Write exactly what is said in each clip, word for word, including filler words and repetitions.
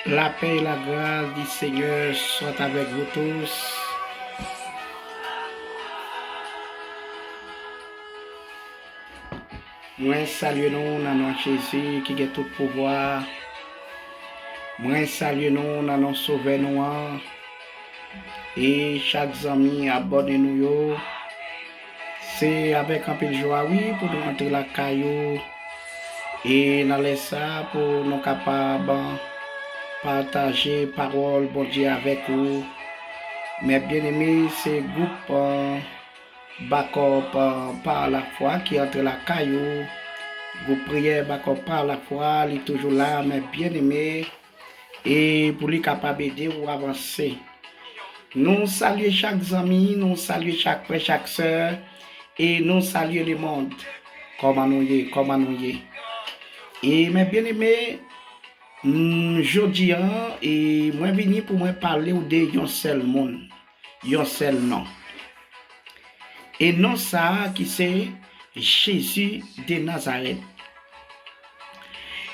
La paix et la grâce du Seigneur soit avec vous tous. Mwen salye nou nan non Jezi ki gen tout pouvwa. Mwen salye nou nan non Sovè nou an. E chak zanmi abòne nou yo, se avèk anpil jwa, wi, pou nou antre lakay ou. E nan lè sa, pou nou kapab pataje pawòl Bondye avèk ou. Mes bien-aimés, se gwoup, euh, Bakòp, euh, pa lafwa ki antre lakay ou. Gwoup priyè Bakòp pa lafwa, li toujou la, mes bien-aimés, e pou li kapab ede ou avanse. Nou salye chak zanmi, nou salye chak frè, chak sè, e nou salye lemonn. Kòman nou ye? Kòman nou ye? E mes bien-aimés, mm, jodi a, e mwen vini pou mwen pale w de yon sèl moun, yon sèl non. E non sa a ki se Jezi de Nazarèt.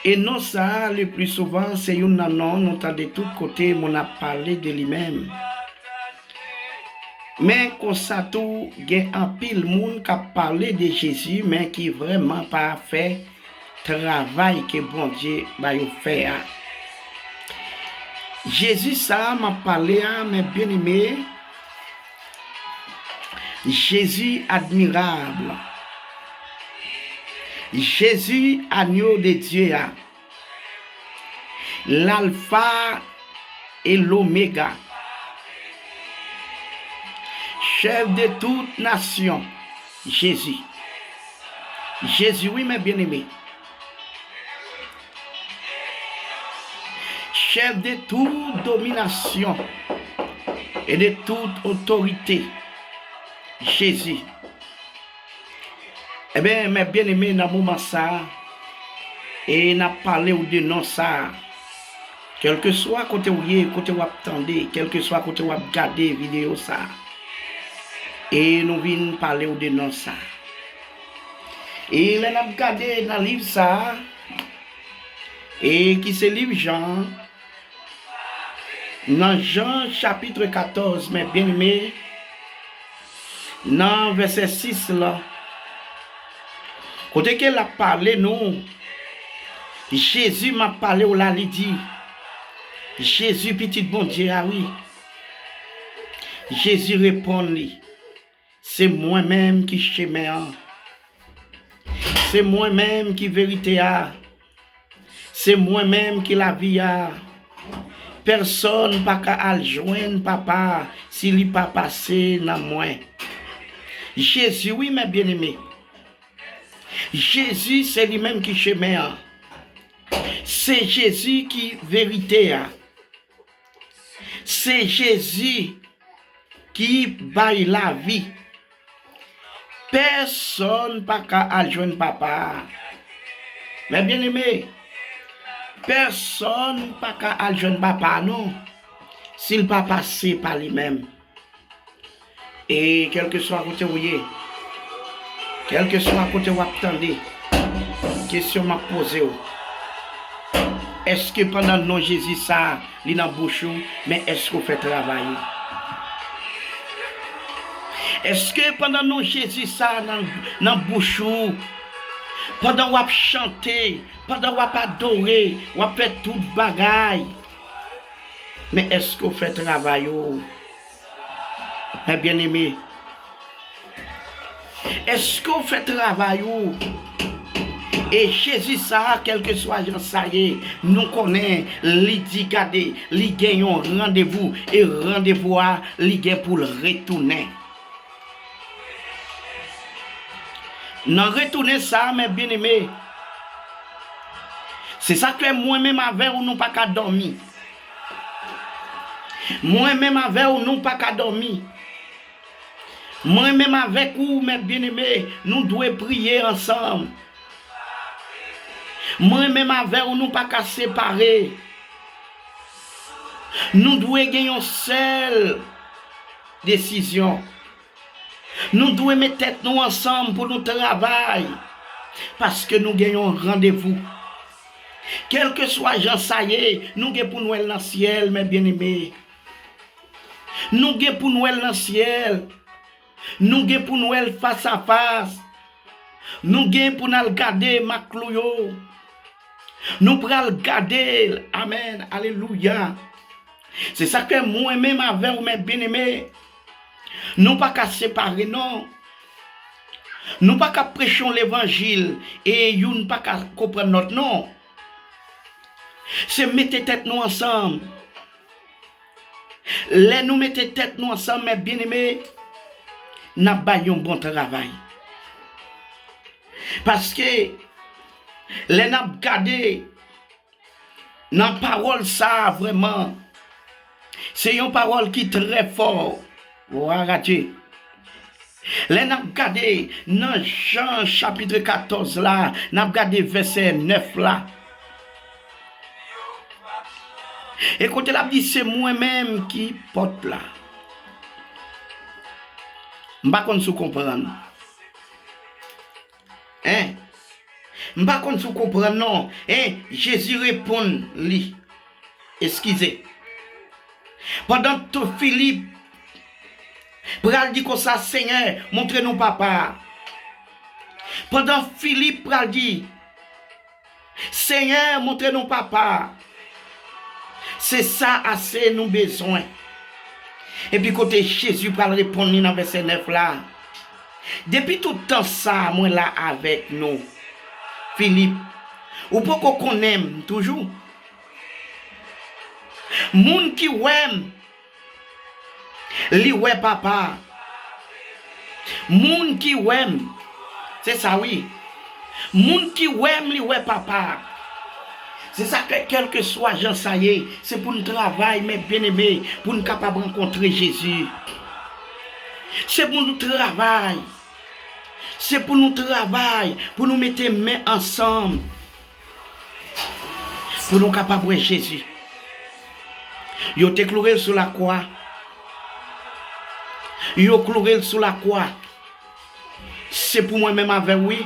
E non sa a, le pli souvan, se youn nan non nou tande tout kote moun ap pale de li menm. Men konsa tou, gen anpil moun k ap pale de Jezi, men ki vrèman pa fè travay ke Bondye ba yo fè a. Jezi sa a m ap pale a, mes bien-aimés, Jezi admirab, Jezi agno de Dye a, Lalfa e Lomega, chèf de tout nasyon, Jezi. Jezi, wi, mes bien-aimés. Chèf de tout dominasyon e de tout otorite, Jezi. Ebyen, mes bien-aimés, nan moman sa a, e n ap pale w de non sa a. Kèlkeswa kote w ye, kote w ap tande, kèlkeswa kote w ap gade videyo sa a, e nou vin pale w de non sa a. E lè n ap gade nan liv sa a, e ki se liv Jan an, nan Jan chapit katòz, mes bien-aimés, nan vèsè sis la, kote ke l ap pale nou, Jezi m ap pale w la, li di, Jezi, Pitit Bondye a, wi. Jezi reponn li, se mwen menm ki chemen an. Se mwen menm ki verite a. Se mwen menm ki lavi a. Pèsonn pa ka al jwenn Papa a si li pa pase nan mwen. Jezi, wi, mes bien-aimés. Jezi, se li menm ki chemen an. Se Jezi ki verite a. Se Jezi ki bay lavi. Pèsonn pa ka al jwenn Papa a. Mes bien-aimés, pèsonn pa ka al jwenn Papa a non, si l pa pase pa li menm. E kèlkeswa kote w ye, kèlkeswa kote w ap tande, kesyon m ap poze w, èske pandan non Jezi sa a, li nan bouch ou, men èske w fè travay ou? Èske pandan non Jezi sa a nan, nan bouch ou, pandan w ap chante, pandan w ap adore, w ap fè tout bagay, men èske w fè travay ou? Mes bien-aimés, èske w fè travay ou? E Jezi sa a, kèlkeswa jan sa ye, nou konnen li di, gade, li gen yon randevou, e randevou a, li gen pou l retounen. Nan retounen sa a, mes bien-aimés, se sa k fè mwen menm avè w, nou pa ka dòmi. Mwen menm avè w, nou pa ka dòmi. Mwen menm avèk ou, mes bien-aimés, nou dwe priye ansanm. Mwen menm avè w, nou pa ka separe. Nou dwe gen yon sèl desizyon. Nou dwe met tèt nou ansanm pou nou travay, paske nou gen yon randevou. Kèlkeswa jan sa ye, nou gen pou n wè l nan syèl, mè byeneme. Nou gen pou n wè l nan syèl. Nou gen pou n wè l fas a fas. Nou gen pou n al gade mak klou yo. Nou pral gade l. Amèn. Alelouya. Se sa k fè mwen menm avè w, mè byeneme, nou pa ka separe, non. Nou pa ka preche yon levanjil e youn pa ka konprann lòt, non. Se mete tèt nou ansanm. Lè nou mete tèt nou ansanm, mè byeneme, n ap bay yon bon travay. Paske, lè n ap gade nan pawòl sa a, vrèman, se yon pawòl ki trè fò. Glwa a Dye. Lè n ap gade nan Jan chapit katòz la, n ap gade vèsè nèf la. E kote l ap di, "Se mwen menm ki pòt la." M pa konn si w konprann. Hein? M pa konn si w konprann non. Hein? Jezi reponn li. Eskize. Pandan tou Filip pral di konsa, "Senyè, montre nou Papa a." Pandan Filip pral di, "Senyè, montre nou Papa a." Se sa ase nou bezwen. Epi kote Jezi pral reponn li nan vèsè nèf la, "Depi tout tan sa a, mwen la avèk nou. Filip, ou poko konnen m toujou? Moun ki wè m, li wè Papa a. Moun ki wè m," se sa wi. "Moun ki wè m, li wè Papa a." Se sa k fè, kèlkeswa jan sa ye, se pou n travay, mè byeneme, pou n kapab rankontre Jezi. Se pou nou travay. Se pou nou travay, pou nou mete men ansanm, pou nou kapab wè Jezi. Yo te kloure l sou lakwa. Yo kloure l sou lakwa. Se pou mwen menm avè w, wi.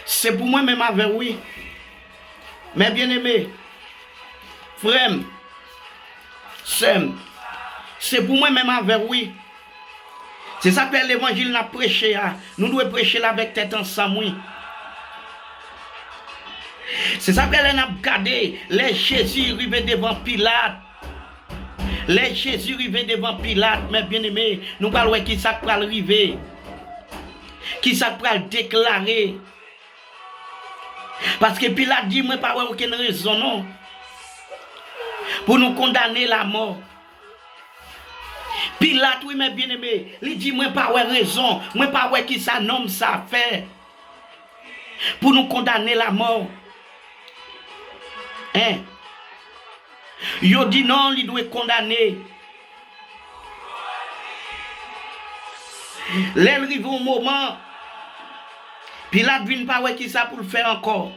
Se pou mwen menm avè w, wi. Mè byeneme, frè m, sè m, se pou mwen menm avè w, wi. Se sa k fè levanjil n ap preche a, nou dwe preche l avèk tèt ansanm, wi. Se sa k fè lè n ap gade, lè Jezi rive devan Pilat, lè Jezi rive devan Pilat, mè byeneme, nou pral wè ki sa k pral rive, ki sa k pral deklare. Paske Pilat di, "Mwen pa wè okenn rezon non pou nou kondane l amò." Pilat, wi, mè byeneme, li di, "Mwen pa wè rezon, mwen pa wè ki sa nonm sa fè pou nou kondane l amò." Hein? Yo di non, li dwe kondane. Lè l rive yon moman, Pilat vin pa wè ki sa pou l fè ankò.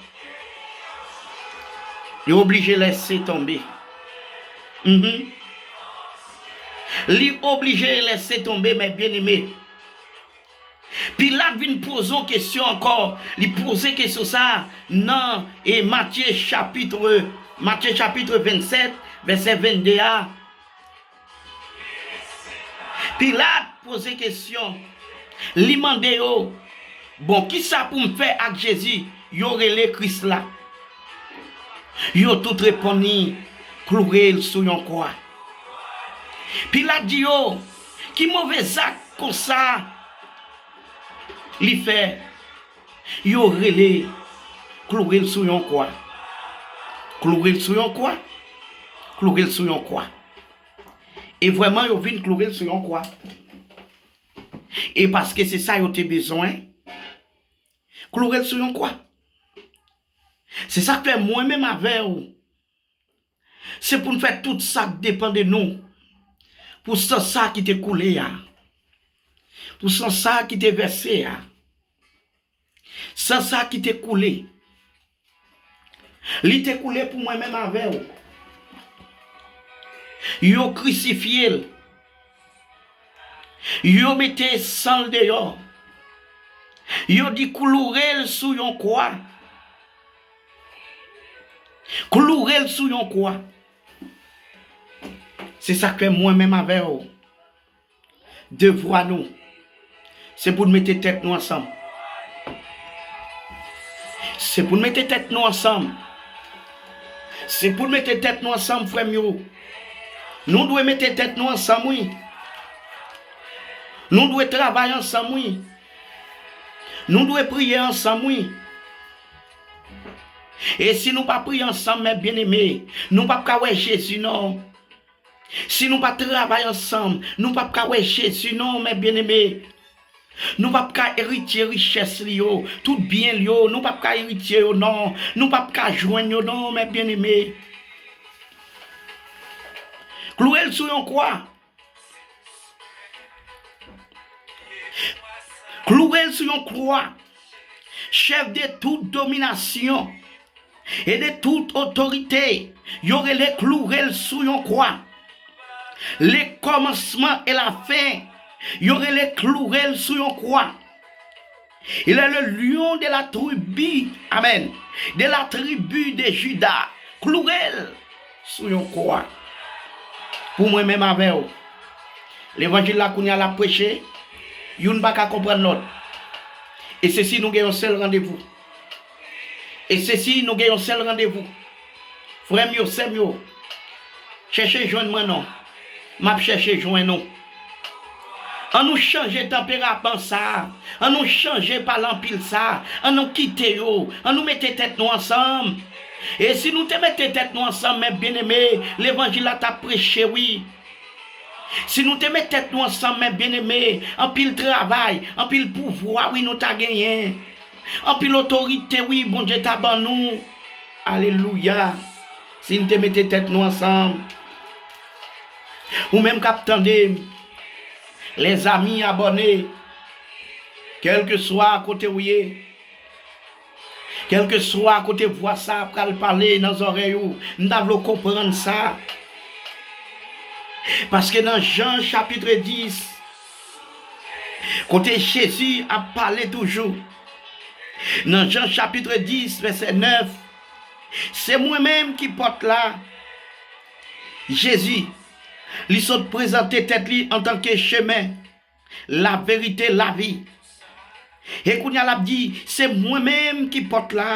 Li oblije lèse tonbe. Mhm. Li oblije lèse tonbe, mè byeneme. Pilat vin poze yon kesyon ankò. Li poze kesyon sa a nan, e, Matye chapit, Matye chapit vennsèt, vèsè vennde a. Pilat poze kesyon. Li mande yo, "Bon, ki sa pou m fè ak Jezi yo rele Kris la?" Yo tout reponn li, "Kloure l sou yon kwa." Pilat di yo, "Ki move zak konsa li fè?" Yo rele, "Kloure l sou yon kwa. Kloure l sou yon kwa. Kloure l sou yon kwa." E vrèman, yo vin kloure l sou yon kwa. E paske se sa yo te bezwen, kloure l sou yon kwa. Se sa k fè mwen menm avè w, se pou n fè tout sa k depann de nou pou san sa ki te koule a, pou san sa ki te vèse a. San sa ki te koule, li te koule pou mwen menm avè w. Yo krisifye l. Yo mete san l deyò. Yo di, "Kloure l sou yon kwa." Kloure l sou yon kwa. Se sa k fè mwen menm avè w, devwa nou, se pou n mete tèt nou ansanm. Se pou n mete tèt nou ansanm. Se pou n mete tèt nou ansanm, frè m yo. Nou dwe mete tèt nou ansanm, wi. Nou dwe travay ansanm, wi. Nou dwe priye ansanm, wi. E si nou pa priye ansanm, mè byeneme, nou p ap ka wè Jezi, non. Si nou pa travay ansanm, nou p ap ka wè Jezi, non, mè byeneme. Nou p ap ka eritye richès li yo, tout byen li yo, nou p ap ka eritye yo, non. Nou p ap ka jwenn yo, non, mè byeneme. Kloure l sou yon kwa. Kloure l sou yon kwa. Chèf de tout dominasyon e de tout otorite, yo rele kloure l sou yon kwa. Le kòmansman e la fen, yo rele kloure l sou yon kwa. Il est le lion de la tribu, amen, de la tribu de Juda. Kloure l sou yon kwa. Pou mwen menm avè w. Levanjil la kounye a l ap preche, youn pa ka konprann lòt. E se si nou gen yon sèl randevou. E se si nou gen yon sèl randevou. Frè m yo, sè m yo, chèche jwenn mwen non. M ap chèche jwenn nou. An nou chanje tanperaman sa a. An nou chanje pale anpil sa a. An nou kite yo. An nou mete tèt nou ansanm. E si nou te mete tèt nou ansanm, mè byeneme, levanjil la t ap preche, wi. Si nou te met tèt nou ansanm, mè byeneme, anpil travay, anpil pouvwa, wi, nou ta genyen. Anpil otorite, wi, Bondye ta ban nou. Alelouya. Si n te mete tèt nou ansanm. Ou menm k ap tande m, lèzami, abòne, kèlkeswa kote w ye, kèlkeswa kote vwa sa a pral pale nan zòrèy ou, m ta vle w konprann sa. Paske nan Jan chapit dis, kote Jezi ap pale toujou, nan Jan chapit dis, vèsè nèf, se mwen menm ki pòt la. Jezi, li sot prezante tèt li antanke chemen, laverite, lavi. E kounye a l ap di, se mwen menm ki pòt la.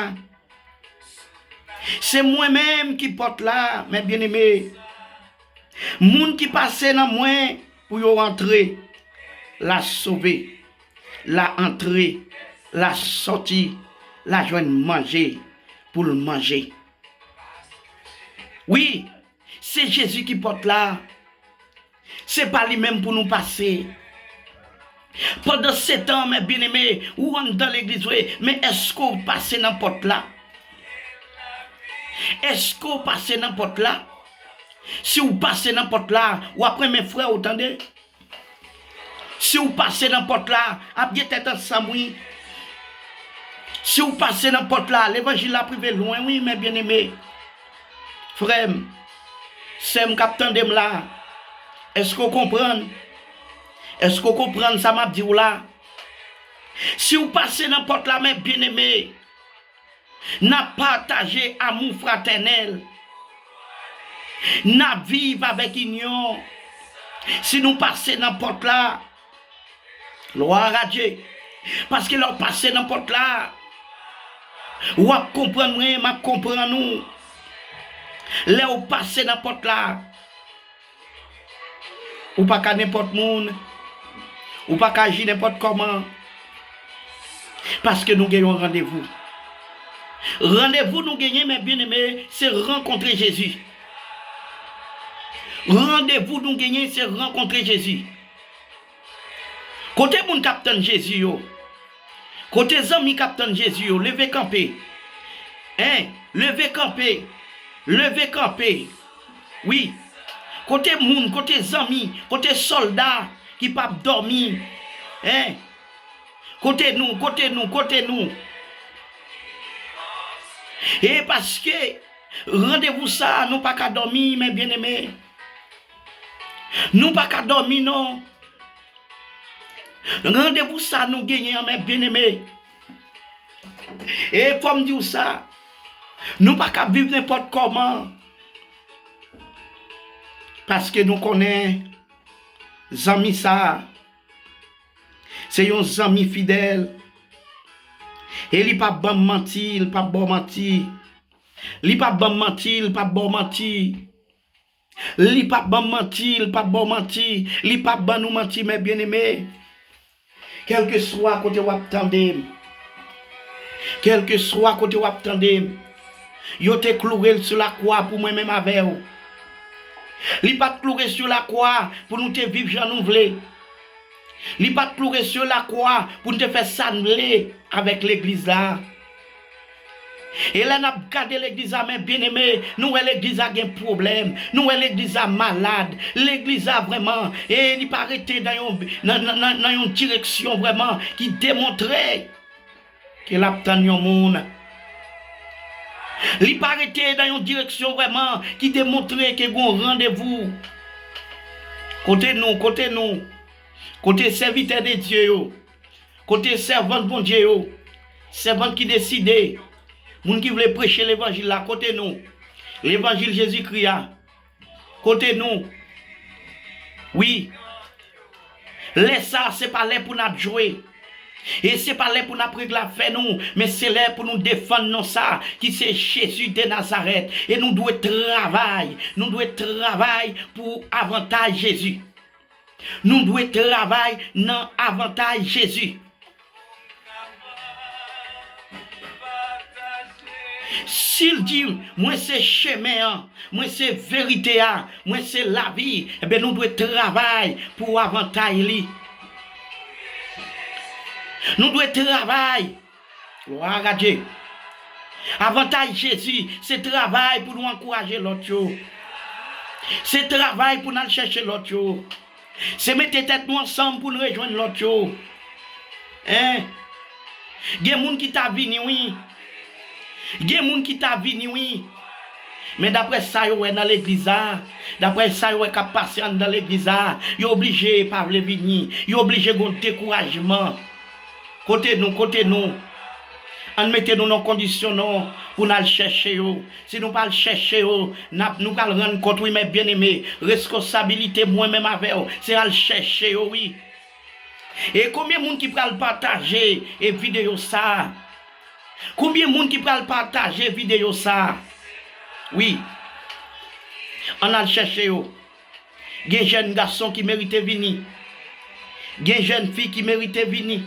Se mwen menm ki pòt la, mè byeneme. Moun ki pase nan mwen pou yo antre, l a sove, l a antre, l a sòti, l a jwenn manje pou l manje. Wi, se Jezi ki pòt la. Se pa li menm pou nou pase. Pandansetan, mè byeneme, ou anndan legliz vre, men èske w pase nan pòt la? Èske w pase nan pòt la? Si w pase nan pòt la, w ap renmen frè w, tande. Si w pase nan pòt la, ap gen tèt ansanm, wi. Si w pase nan pòt la, levanjil la ap rive lwen, wi, mè byeneme. Frè m, sè m k ap tande m la, èske w konprann? Èske w konprann sa m ap di w la? Si w pase nan pòt la, mè byeneme, n ap pataje amou fratènèl. N ap viv avèk inyon. Si nou pase nan pòt la, glwa a Dye. Paske lè w pase nan pòt la, w ap konprann mwen, m ap konprann ou. Lè w pase nan pòt la, ou pa ka nenpòt moun. Ou pa ka aji nenpòt kòman. Paske nou gen yon randevou. Randevou nou genyen, mè byeneme, se rankontre Jezi. Randevou nou genyen, se rankontre Jezi. Kote moun k ap tann Jezi yo? Kote zanmi k ap tann Jezi yo? Leve kanpe. Hein? Leve kanpe. Leve kanpe. Wi. Kote moun, kote zanmi, kote sòlda ki p ap dòmi? Hein? Kote nou, kote nou, kote nou? E paske randevou sa a, nou pa ka dòmi, mè byeneme. Nou pa ka dòmi, non. Randevou sa nou genyen an, mè byeneme. E fò m di w sa, Nou pa ka viv nenpòt kòman. Paske nou konnen zanmi sa a, se yon zanmi fidèl. E li p ap ban m manti, li p ap ba w manti. Li p ap ban m manti, li p ap ba w manti. Li p ap ban m manti, li p ap ba w manti. Li p ap ban nou manti, mè byeneme. Kèlkeswa kote w ap tande m, kèlkeswa kote w ap tande m, yo te kloure l sou lakwa pou mwen menm avè w. Li pa t kloure sou lakwa pou nou te viv jan nou vle. Li pa t kloure sou lakwa pou n te fè sa n vle avèk legliz la. E lè n ap gade legliz la, mè byeneme, nou wè legliz la gen pwoblèm, nou wè legliz la malad, legliz la vrèman, e li pa rete nan yon, nan, nan, nan, nan yon direksyon vrèman ki demontre ke l ap tann yon moun. Li pa rete nan yon direksyon vrèman ki demontre ke gon randevou. Kote nou, kote nou, kote sèvitè de Dye yo, kote sèvant Bondye yo, sèvant ki deside, moun ki vle preche levanjil la, kote nou? Levanjil Jezikri a, kote nou? Wi. Lè sa a, se pa lè pou n ap jwe. E se pa lè pou n ap regle afè nou, men se lè pou nou defann non sa a, ki se Jezi de Nazarèt. E nou dwe travay, nou dwe travay pou avantaj Jezi. Nou dwe travay nan avantaj Jezi. Si l di, "Mwen se chemen an, mwen se verite a, mwen se lavi," enben, nou dwe travay pou avantaj li. Nou dwe travay. Glwa a Dye. Avantaj Jezi, se travay pou nou ankouraje lòt yo. Se travay pou n al chèche lòt yo. Se mete tèt nou ansanm pou n rejwenn lòt yo. Hein? Gen moun ki ta vini, wi. Gen moun ki ta vini, wi. Men daprè sa yo wè nan legliz la, daprè sa yo wè k ap pase anndan legliz la, yo oblije pa vle vini. Yo oblije gon dekourajman. Kote nou, kote nou? Ann mete nou nan kondisyon non pou n al chèche yo. Si nou pa al chèche yo, n ap, nou pral rann kont, wi, mè byeneme, reskonsabilite mwen menm avè w, se al chèche yo, wi. E konbyen moun ki pral pataje e videyo sa a? Konbyen moun ki pral pataje videyo sa a? Wi. Ann al chèche yo. Gen jèn gason ki merite vini. Gen jèn fi ki merite vini.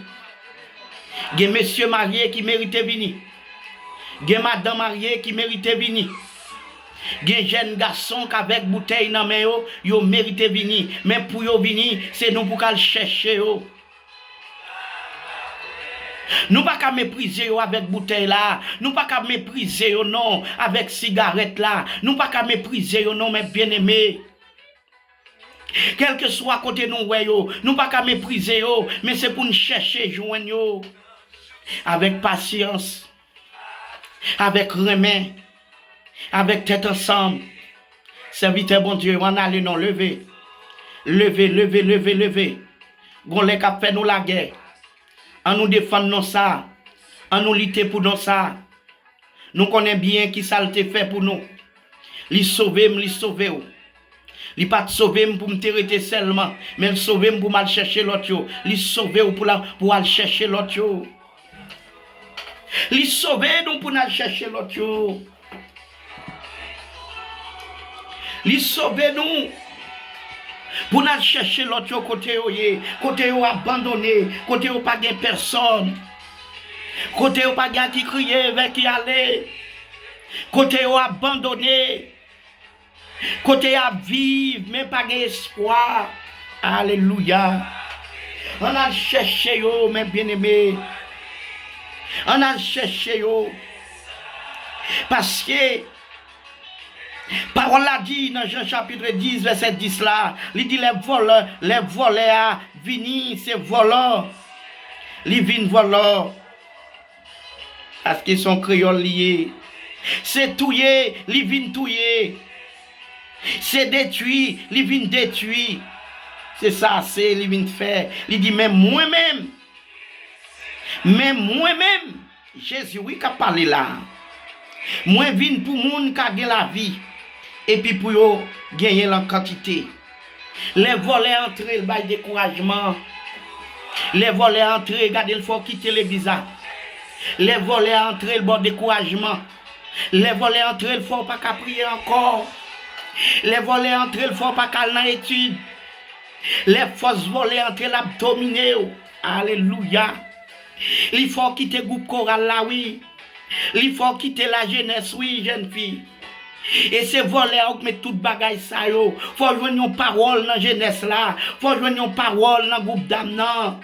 Gen mesye marye ki merite vini. Gen madan marye ki merite vini. Gen jèn gason k avèk boutèy nan men yo, yo merite vini. Men pou yo vini, se nou pou k al chèche yo. Nou pa ka meprize yo avèk boutèy la. Nou pa ka meprize yo non avèk sigarèt la. Nou pa ka meprize yo non, mè byeneme. Kèlkeswa kote nou wè yo, nou pa ka meprize yo, men se pou n chèche jwenn yo. Avèk pasyans, avèk renmen, avèk tèt ansanm. Sèvitè Bondye yo, ann ale non, leve. Leve, leve, leve, leve. Gon lè k ap fè nou lagè. Ann nou defann non sa a. Ann nou lite pou non sa a. Nou konnen byen kisa l te fè pou nou. Li sove m, li sove w. Li pa t sove m pou m te rete sèlman, men l sove m pou m al chèche lòt yo. Li sove w pou la, pou w al chèche lòt yo. Li sove nou pou n al chèche lòt yo. Li sove nou pou n al chèche lòt yo kote yo ye, kote yo abandone, kote yo pa gen pèsòn, kote yo pa gen a ki kriye, vè ki ale, kote yo abandone, kote y ap viv, men pa gen espwa. Alelouya. Ann al chèche yo, mè byeneme. Ann al chèche yo. Paske pawòl la di nan Jan chapit dis, vèsè dis la, li di lè vòlè, lè vòlè a vini, se vòlò. Li vin vòlò. Paske se yon kreyòl li ye. Se touye, li vin touye. Se detwi, li vin detwi. Se sa, se li vin fè. Li di, men mwen menm, men mwen menm, Jezi wi k ap pale la. Mwen vin pou moun ka gen lavi, epi pou yo genyen l an kantite. Lè vòlè antre, l bay dekourajman. Lè vòlè antre, gade l fè w kite legliz la. Lè vòlè antre, l ba w dekourajman. Lè vòlè antre, l fè w pa ka priye ankò. Lè vòlè antre, l fè w pa ka al nan etid. Lè fòs vòlè antre, l ap domine w. Alelouya. Li fè w kite gwoup koral la, wi. Li fè w kite lajenès, wi, jèn fi. E se vòlè a ou k met tout bagay sa yo. Fò w jwenn yon pawòl nan jenès la. Fò w jwenn yon pawòl nan gwoup dam nan.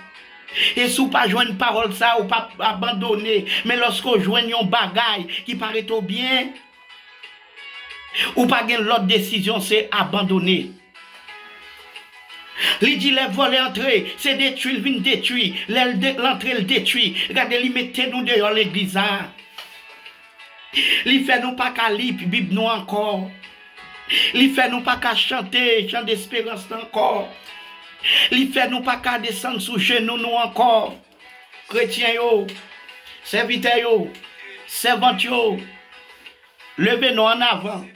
E si w pa jwenn pawòl sa, ou p ap abandone. Men lòske w jwenn yon bagay ki pa ret w byen, ou pa gen lòt desizyon, se abandone. Li di lè vòlè antre, se detwi l vin detwi. Lè l de- l antre, l detwi. Gade, li mete nou deyò legliz la. Li fè nou pa ka li Bib nou ankò. Li fè nou pa ka chante chan desperans nan ankò. Li fè nou pa ka desann sou jenou nou ankò. Kretyen yo, sèvitè yo, sèvant yo, leve non annavan.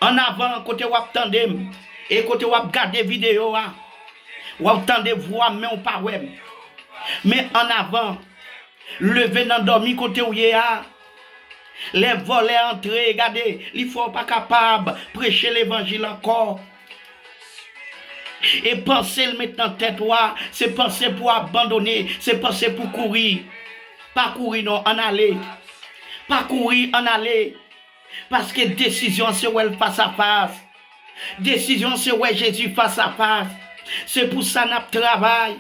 Annavan, kote w ap tande m, e kote w ap gade videyo a. W ap tande vwa m, men w pa wè m. Men annavan, leve nan dòmi kote w ye a. Lè vòlè antre, gade, li fè w pa kapab preche levanjil ankò. E panse l met nan tèt ou a, se panse pou w abandone, se panse pou kouri. Pa kouri non, ann ale. Pa kouri, ann ale. Paske desizyon an se wè l fas a fas. Desizyon an se wè Jezi fas a fas. Se pou sa n ap travay.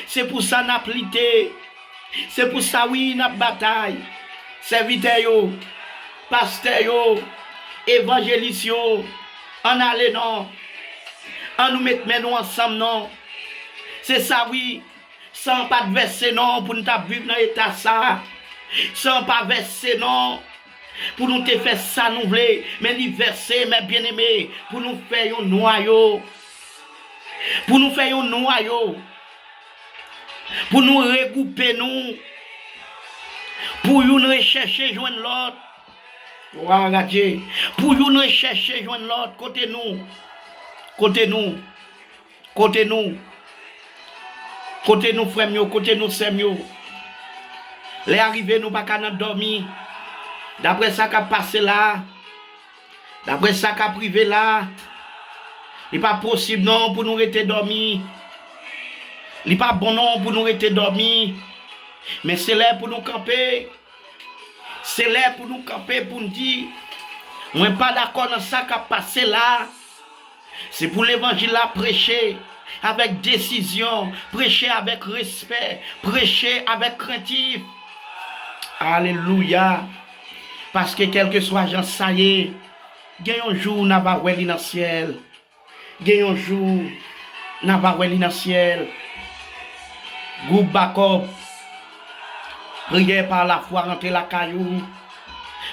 Se pou sa n ap lite. Se pou sa, wi, n ap batay. Sèvitè yo, pastè yo, evanjelis yo, ann ale non. Ann nou met men nou ansanm non. Se sa, wi. San an pa t vèse non pou n t ap viv nan eta sa. San an pa vèse non pou nou te fè sa nou vle. Men li vèse, mè byeneme, pou nou fè yon nwayo. Pou nou fè yon nwayo. Pou nou regwoupe nou. Pou youn rechèche jwenn lòt. Wa, gadye. Pou youn rechèche jwenn lòt. Kote nou? Kote nou? Kote nou? Kote nou, frè m yo? Kote nou, sè m yo? Lè a rive, nou pa ka nan dòmi. Daprè sa k ap pase la, daprè sa k ap rive la, li pa posib non pou nou rete dòmi. Li pa bon non pou nou rete dòmi. Men se lè pou nou kanpe. Se lè pou nou kanpe pou n di, mwen pa dakò nan sa k ap pase la. Se pou levanjil la preche avèk desizyon, preche avèk respè, preche avèk krentif. Alelouya! Paske kèlkeswa jan sa ye, gen yon jou n a va wè li nan syèl. Gen yon jou, n a va wè li nan syèl. Gwoup Bakòp, priyè pa lafwa rantre lakay ou.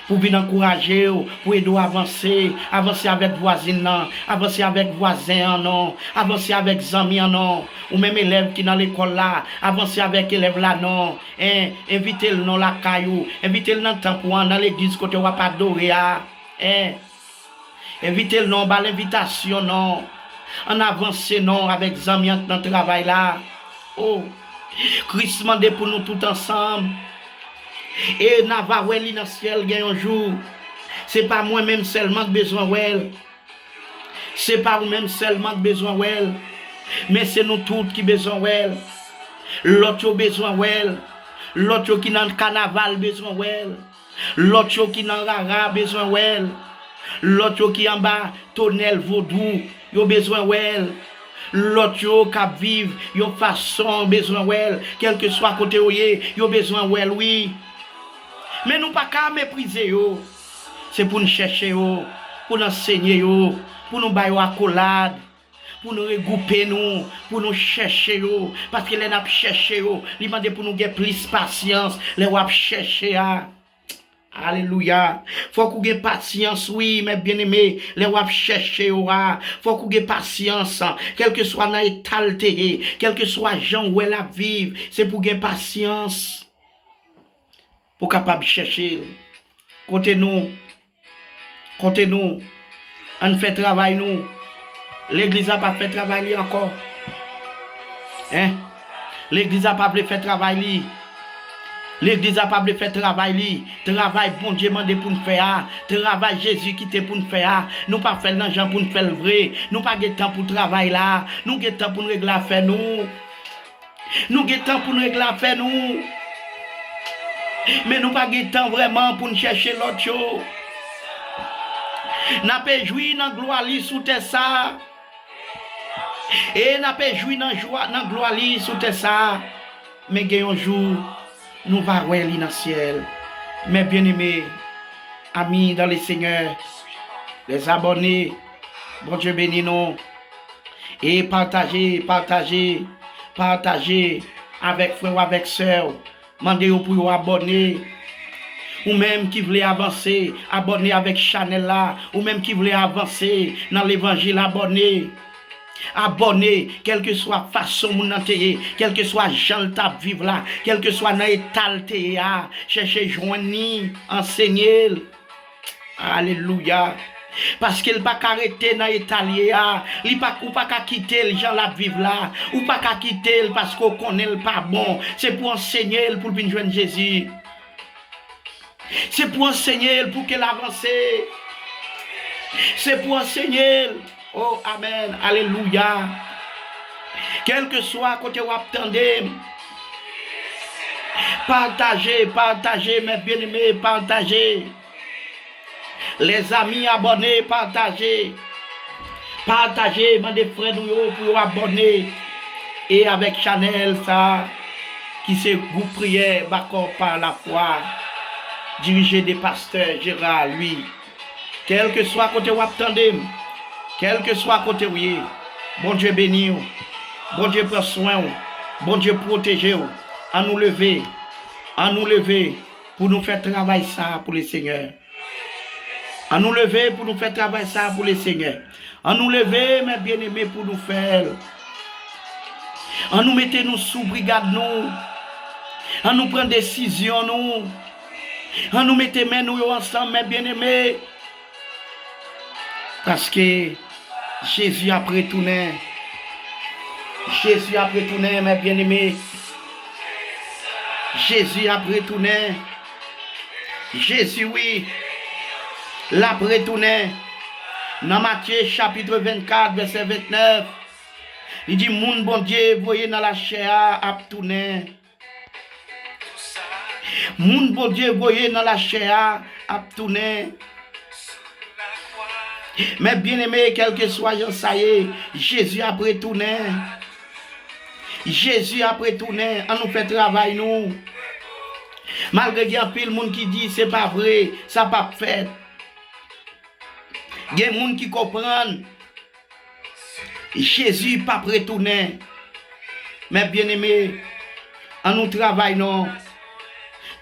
Pou vin ankouraje w, pou ede w avanse. Avanse avèk vwazin nan, avanse avèk vwazen an non, avanse avèk zanmi an non. Ou menm elèv ki nan lekòl la, avanse avèk elèv la non. En, envite l non lakay ou, envite l nan tanp ou an, nan legliz kote w ap adore a. En, envite l non, ba l envitasyon non. Ann avanse non avèk zanmi an k nan travay la. O, Kris mande pou nou tout ansanm. E n a va wè li nan syèl gen yon jou. Se pa mwen menm sèlman k bezwen wè l. Se pa ou menm sèlman k bezwen wè l. Men se nou tout ki bezwen wè l. Lòt yo bezwen wè l. Lòt yo ki nan kanaval bezwen wè l. Lòt yo ki nan rara bezwen wè l. Lòt yo ki anba tonèl vodou, yo bezwen wè l. Lòt yo k ap viv yon fason bezwen wè l. Kèlkeswa kote yo ye, yo bezwen wè l, wi. Men nou pa ka meprize yo. Se pou n chèche yo, pou n ansenye yo, pou nou ba yo akolad, pou nou regwoupe nou, pou nou chèche yo. Paske lè n ap chèche yo, li mande pou nou gen plis pasyans lè w ap chèche a. Alelouya. Fòk ou gen pasyans, wi, mè byeneme, lè w ap chèche yo a. Fòk ou gen pasyans, kèlkeswa nan eta l te ye, kèlkeswa jan w wè l ap viv, se pou w gen pasyans pou w kapab chèche l. Kote nou? Kote nou? Ann fè travay nou. Legliz la pa fè travay li ankò. Hein? Legliz la pa vle fè travay li. Legliz la pa vle fè travay li. Travay Bondye mande pou n fè a, travay Jezi kite pou n fè a, nou pa fè l nan jan pou n fè l vre. Nou pa gen tan pou travay la. Nou gen tan pou n regle afè nou. Nou gen tan pou n regle afè nou. Men nou pa gen tan vrèman pou n chèche lòt yo. N ape jwi nan glwa li sou tè sa a. E n ape jwi nan jwa, nan glwa li sou tè sa a. Men gen yon jou, nou va wè li nan syèl. Mes bien-aimés, amis dans le Seigneur, les abonnés, Bondye beni nou. E pataje, pataje, pataje avèk frè w, avèk sè w. Mande yo pou yo abòne. Ou menm ki vle avanse, abòne avèk chanèl la. Ou menm ki vle avanse nan levanjil, abòne. Abòne, kèlkeswa fason moun nan te ye, kèlkeswa jan l t ap viv la, kèlkeswa nan eta l te ye a, chèche jwenn li, ansenye l. Alelouya. Paske l pa ka rete nan eta l ye a. Li pa, ou pa ka kite l jan l ap viv la. Ou pa ka kite l paske w konnen l pa bon. Se pou w ansenye l pou l vin jwenn Jezi. Se pou w ansenye l pou ke l avanse. Se pou w ansenye l. Oh, amèn. Alelouya. Kèlkeswa kote w ap tande m, pataje, pataje, mes bien-aimés, pataje. Lèzami, abòne, pataje. Pataje, mande frè nou yo pou yo abòne. E avèk chanèl sa a, ki se gwoup priyè Bakò pa lafwa, dirije de pastè Gérard Louis. Kèlkeswa kote w ap tande m, kèlkeswa kote w ye, Bondye beni w, Bondye pran swen w, Bondye pwoteje w. Ann nou leve, ann nou leve pou nou fè travay sa a pou Lesenyè. Ann nou leve pou nou fè travay sa a pou Lesenyè. Ann nou leve, mes bien-aimés, pou nou fè l. Ann nou mete nou sou brigad nou. Ann nou pran desizyon nou. Ann nou mete men nou yo ansanm, mes bien-aimés. Paske Jezi ap retounen. Jezi ap retounen, mes bien-aimés. Jezi ap retounen. Jezi, wi, l ap retounen. Nan Matye chapit vennkat, vèsè vennèf, li di, moun Bondye voye nan lachè a ap tounen. Moun Bondye voye nan lachè a ap tounen. Mes bien-aimés, kèlkeswa jan sa ye, Jezi ap retounen. Jezi ap retounen. Ann nou fè travay nou. Malgre gen anpil moun ki di se pa vre, sa p ap fèt. Gen moun ki konprann Jezi p ap retounen. Mes bien-aimés, ann nou travay non.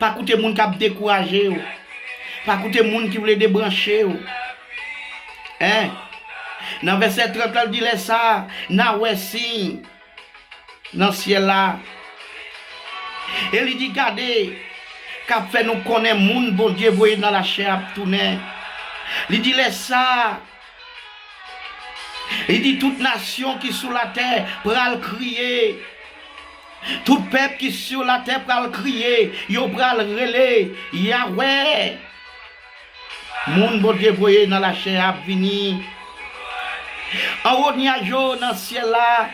Pa koute moun k ap dekouraje w. Pa koute moun ki vle debranche w. Hein? Nan vèsè trant la, l di, lè sa a, n a wè siy nan syèl la. E li di, gade, k ap fè nou konnen moun Bondye voye nan lachè ap tounen. Li di, lè sa a, li di, tout nasyon ki sou latè pral kriye. Tout pèp ki sou latè pral kriye. Yo pral rele, Yahweh. Moun Bondye voye nan lachè ap vini. Anwo nyaj yo nan syèl la,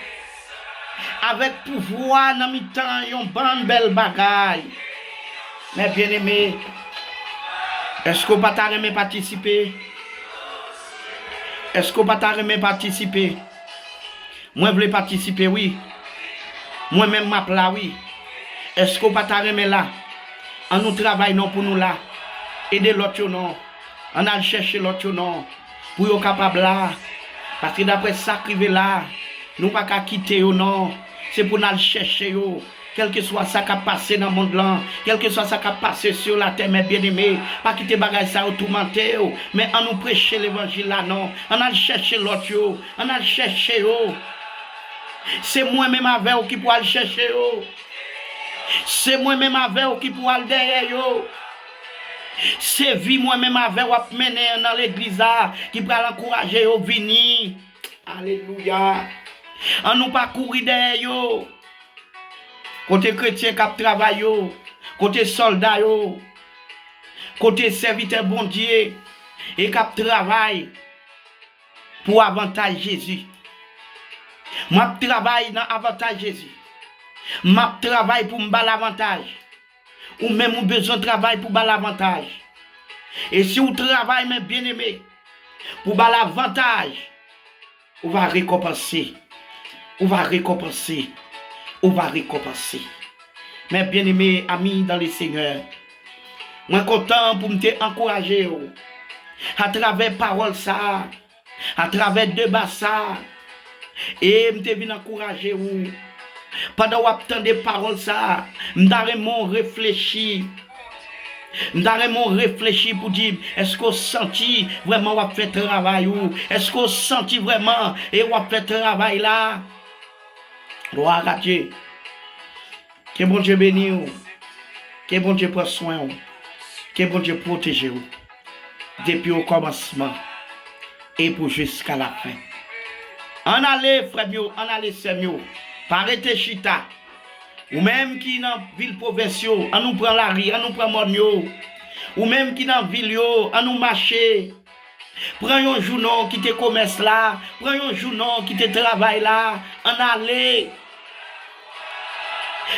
avèk pouvwa nan mitan yon bann bèl bagay. Mes bien-aimés, èske w pa ta renmen patisipe? Èske w pa ta renmen patisipe? Mwen vle patisipe, wi. Mwen menm m ap la, wi. Èske w pa ta renmen la? Ann nou travay non pou nou la. Ede lòt yo non. Ann al chèche lòt yo non. Pou yo kapab la. Paske daprè sa k rive la, nou pa ka kite yo non. Se pou n al chèche yo. Kèlkeswa sa k ap pase nan mond lan, kèlkeswa sa k ap pase sou latè, mes bien-aimés, pa kite bagay sa yo toumante w. Men ann nou preche levanjil la non. Ann al chèche lòt yo. Ann al chèche yo. Se mwen menm avè w ki pou al chèche yo. Se mwen menm avè w ki pou al dèyè yo. Se vi mwen menm avè w ap mennen nan legliz la ki pral ankouraje yo vini. Alelouya. Annou pa kouri dèyè yo. Kote kretyen k ap travay yo, kote sòlda yo, kote sèvitè Bondye e k ap travay pou avantaj Jezi. M ap travay nan avantaj Jezi. M ap travay pou m ba l avantaj. Ou menm ou bezwen travay pou ba l avantaj. E si w travay, men byeneme, pou ba l avantaj, ou va rekonpanse. Ou va rekonpanse. Ou va rekonpanse. Men byeneme, ami dans le Seigneur, mwen kontan pou m te ankouraje w atravè pawòl sa a, atravè deba sa a, e m te vin ankouraje w. Pandan w ap tande pawòl sa a, m ta renmen w reflechi. M ta renmen w reflechi pou di, èske w santi vrèman w ap fè travay ou? Èske w santi vrèman e w ap fè travay la? Glwa a Dye. Ke Bondye beni w. Ke Bondye pran swen w. Ke Bondye pwoteje w. Depi okòmansman e pou jiska lafen. Ann ale, frè m yo, ann ale, sè m yo. Pa rete chita. Ou menm ki nan vil pwovens yo, ann nou pran lari, ann nou pran mòn yo. Ou menm ki nan vil yo, ann nou mache. Pran yon jou non, kite komès la. Pran yon jou non, kite travay la. Ann ale.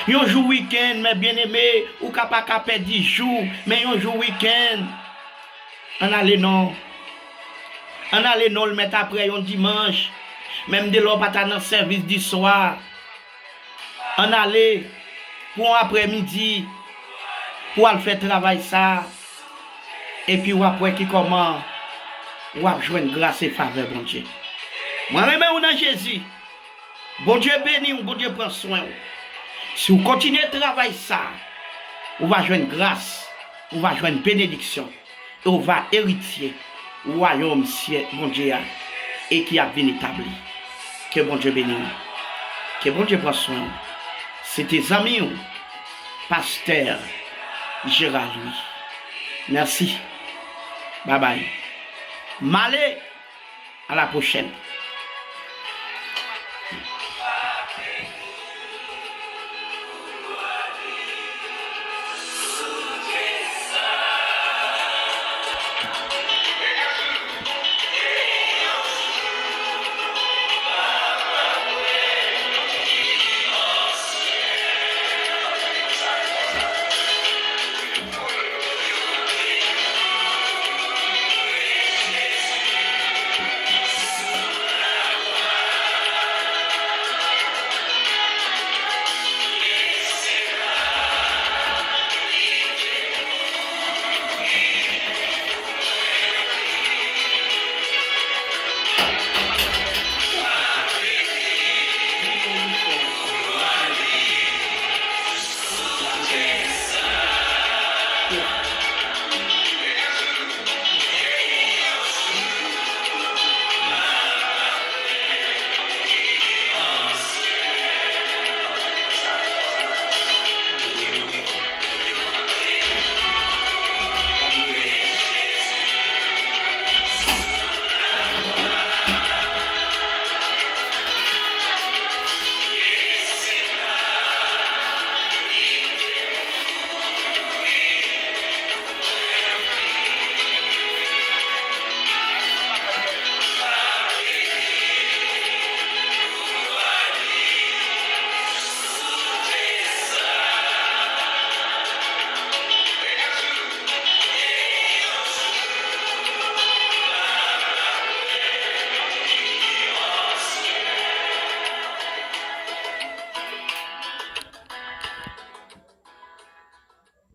Yon jou wikenn, men byeneme, ou ka pa ka pèdi jou, men yon jou wikenn. Ann ale non. Ann ale non, l mèt apre yon dimanch. Menm de lè w pa ta nan sèvis di swa. Ann ale pou yon aprèmidi, pou w al fè travay sa a. Epi w ap wè ki kòman w ap jwenn gras e favè Bondye. Mwen renmen w nan Jezi. Bondye beni w, Bondye pran swen w. Si w kontinye travay sa a, ou va jwenn gras, ou va jwenn benediksyon, e ou va eritye wayòm syè Bondye a, e ki ap vin etabli. Ke Bondye beni w. Ke Bondye pran swen w. Se te zanmi w, Pastè Gérard Louis. Mèsi. Babay. M ale. A la pwochèn.